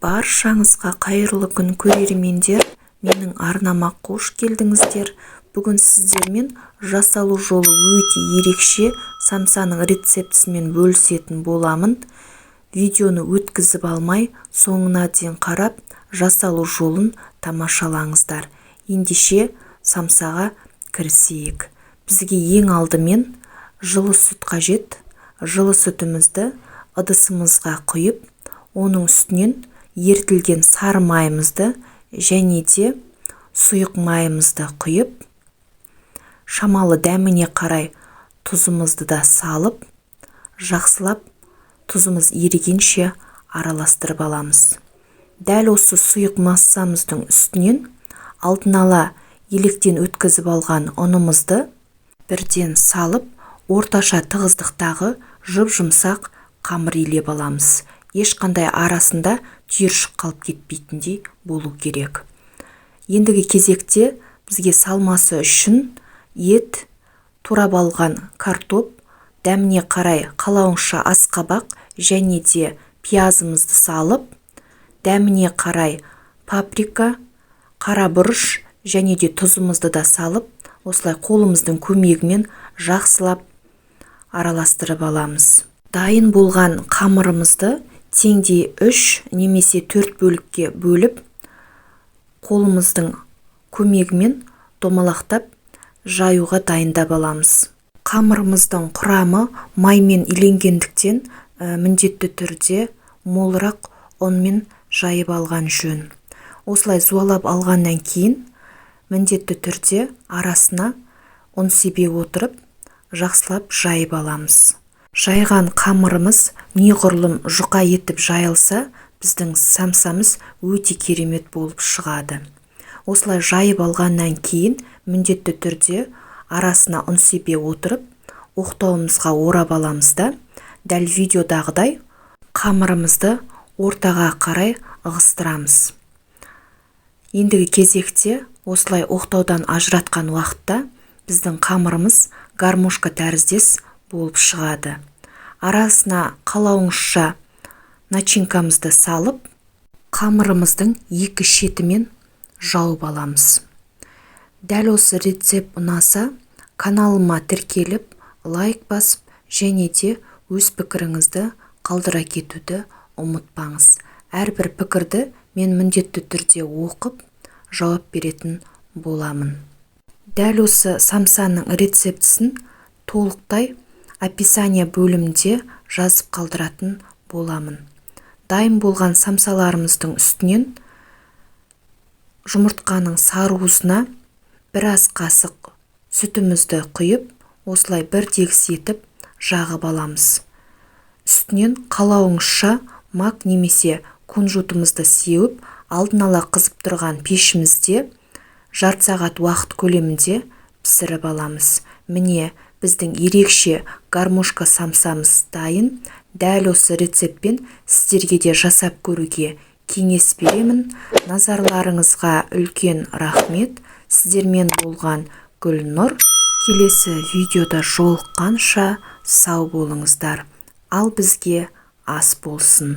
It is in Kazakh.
Баршаңызға қайырлы күн, көрермендер! Менің арнама қош келдіңіздер! Бүгін сіздермен жасалу жолы өте ерекше самсаның рецептісімен бөлісетін боламын. Видеоны өткізіп алмай, соңына дейін қарап, жасалу жолын тамашалаңыздар. Ендеше самсаға кірісейік. Бізге ең алдымен жылы сүт қажет. Жылы сүтімізді ыдысымызға құйып, оның үстінен ерітілген сары майымызды және де сұйық майымызды құйып, шамалы дәміне қарай тұзымызды да салып, жақсылап тұзымыз ерігенше араластырып аламыз. Дәл осы сұйық массамыздың үстінен алдын ала електен өткізіп алған ұнымызды бірден салып, орташа тығыздықтағы жұп-жұмсақ қамыр илеп аламыз. Ешқандай арасында түйіршік қалып кетпейтіндей болу керек. Ендігі кезекте бізге салмасы үшін ет, турап алған картоп, дәміне қарай қалауыңызша асқабақ және де пиязымызды салып, дәміне қарай паприка, қара бұрыш және де тұзымызды да салып, осылай қолымыздың көмегімен жақсылап араластырып аламыз. Дайын болған қамырымызды теңдей 3 немесе 4 бөлікке бөліп, қолымыздың көмегімен домалақтап жаюға дайындап аламыз. Қамырымыздың құрамы маймен иленгендіктен, міндетті түрде молырақ ұнмен жайып алған жөн. Осылай зуалап алғаннан кейін міндетті түрде арасына ұн себе отырып, жақсылап жайып аламыз. Жайған қамырымыз неғұрлым жұқа етіп жайылса, біздің самсамыз өте керемет болып шығады. Осылай жайып алғаннан кейін міндетті түрде арасына ұн себе отырып, оқтауымызға орап аламыз да, дәл видеодағыдай қамырымызды ортаға қарай ығыстырамыз. Ендігі кезекте осылай оқтаудан ажыратқан уақытта біздің қамырымыз гармошка тәріздес болып шығады. Арасына қалауыңызша начинкамызды салып, қамырымыздың екі шетімен жауып аламыз. Дәл осы рецепт ұнаса, каналыма тіркеліп, лайк басып және де өз пікіріңізді қалдыра кетуді ұмытпаңыз. Әрбір пікірді мен міндетті түрде оқып, жауап беретін боламын. Дәл осы самсаның рецептісін толықтай описание бөлімінде жазып қалдыратын боламын. Дайын болған самсаларымыздың үстінен жұмыртқаның сары уызына біраз қасық сүтімізді құйып, осылай бір тегіс етіп жағып аламыз. Үстінен қалауыңызша мак немесе кунжутымызды сеуіп, алдын ала қызып тұрған пешімізде жарты сағат уақыт көлемінде пісіріп аламыз. Міне, біздің ерекше гармошка самсамыз дайын. Дәл осы рецептпен сіздерге де жасап көруге кеңес беремін. Назарларыңызға үлкен рахмет. Сіздермен болған Гүлнұр. Келесі видеода жолыққанша сау болыңыздар. Ал бізге ас болсын.